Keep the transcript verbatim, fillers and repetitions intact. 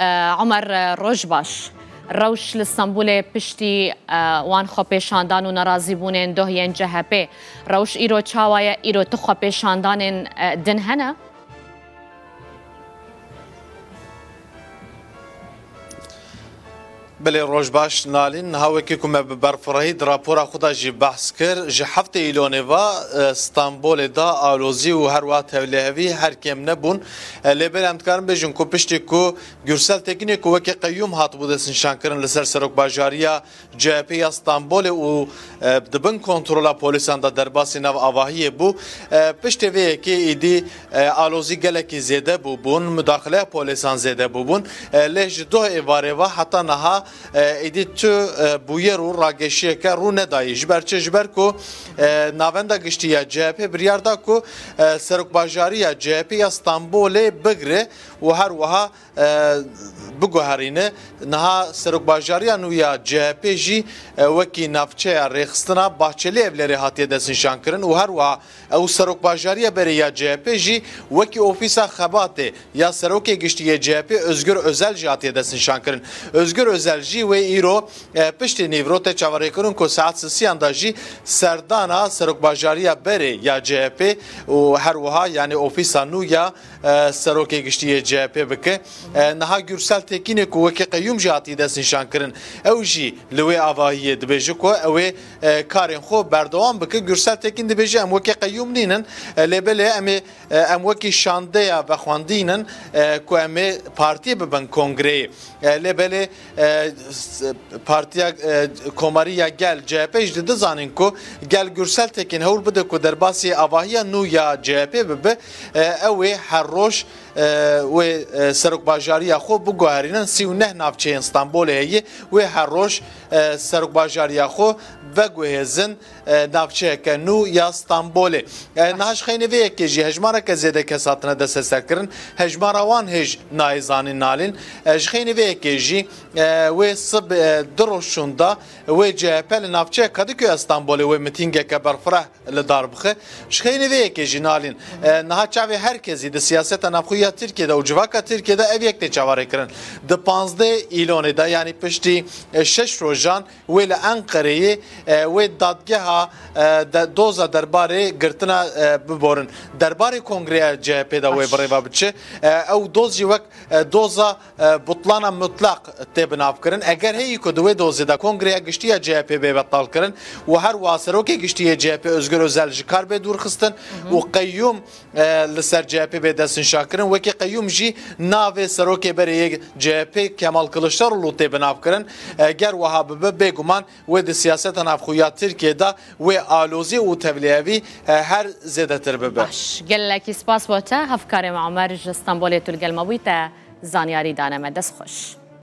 E, Omer, e, roj baş. Rewş li Stenbolê piştî, e, wan xwepêşandan û nerazîbûnên doh yên C H P, rewş îro çawa ye? Îro tu xwepêşandanên, e, din hene? Belê, roj baş Nalîn. Niha wekî ku me bi berfirehî di rapora xwe de jî behs kir, ji heftê Îlonê ve, e, Stenbolê de alozî û her wiha tevlihevî her kêm nebûn. E, lê belê em dikarin bêjin ku piştî ku Gürsel Tekînê ku wekî qeyûm hatibû destnîşankirin li ser serokbajariya C H P ya Stenbolê û, e, di bin kontrola polîsan de derbasî nav avahiyê bû. E, piştê vê yekê êdî, e, alozî gelekî zêde bûbûn, mudaxileya polîsan zêde bûbûn. E, lê ji doh êvarê ve heta niha, e, êdî tu, e, bûyer û rageşiyeke rû nedayî. Ji ber çi? Ji ber ku, e, Navenda Giştî ya C H P biryar da ku, e, serokbajariya C H P ya Stenbolê bigire û her wiha e, biguherîne. Niha serokbajariya nû ya C H P jî, e, wekî navçeya rêxistina Bahçeli Evlerê hatiye destnîşankirin û her wiha ew serokbajariya berê ya C H P jî wekî ofîsa xebatê ya serokê giştî yê C H P Özgür Özel jî hatiye destnîşankirin. Özgür Özel jî wê îro, e, piştî nîvro tê çaverêkirin ku saet sisiyan de jî serdana serokbajariya berê ya C H P û her wiha, yanî ofîsa nû ya e, serokê giştî yê C H P bike. E, niha Gürsel Tekînê ku wekî qeyûm jî hatî destnîşankirin, ew jî li wê avahiyê dibêje ku ew ê, e, karên xwe berdewam bike. Gürsel Tekîn dibêje, em wekî qeyûm nînin, e, lê belê em ê, e, em wekî şandeya vexwendî nin, e, ku em ê partiyê bibin kongreyê. E, lê belê, e, s-, Partiya, e, Komarî ya Gel, C H P, jî dizanîn ku gel Gürsel Tekîn hewl bide ku derbasî avahiya nû ya C H P bibe, e, ew ê her roj, e, wê, e, serokbajariya xwe biguherînin. Sî û neh navçeyên Stenbolê heye, wê her roj, e, serokbajariya xwe veguhêzin, e, navçeyeke nû ya Stenbolê. E, niha ji xeynê vê yekê jî hejmareke zêde kes hatine desteserkirin. Hejmara wan hêj nayê zanîn Nalîn. E, ji xeynê vê yekê jî, e, wê sib, e, du roj şûnda wê C H P li navçeya Kadıköy ya Stenbolê wê mitîngeke berfireh li dar bixe. Ji xeynê vê yekê jî Nalîn, e, niha çavê her kesî di siyaseta navxwe ya Tirkiyê de û civaka Tirkiyê de ev yek tê çavarêkirin. Di panzdeh Îlonê de, yanî piştî, e, şeş rojan, wê li Enqereyê, e, wê dadgeha, e, de, doza derbarê girtina, e, biborin. Derbarê kongreya C H P de wê bi rê ve biçe. E, ew doz jî wek, e, doza, e, butlana mutlaq tê binavkirin. Eger heyî ku di wê dozê de kongreya giştî ya C H P bê betalkirin û her wiha serokê giştî yê C H P Özgür Özel ji kar bê dûrxistin û qeyûm, e, li ser C H P bê destnîşankirin, wekî qeyûm jî navê serokê berê yê C H P Kemal Kılıçdaroğlu tê binavkirin. E, ger wiha bibe, bêguman wê di siyaseta navxwe ya Tirkiyê de wê alozî û tevlihevî, e, her zêdetir bibe. Baş, gelekî spas bo te, hevkarê me Omer ji Stenbolê tu li gel me bûyî, te zanyarî dane me. Dest xweş.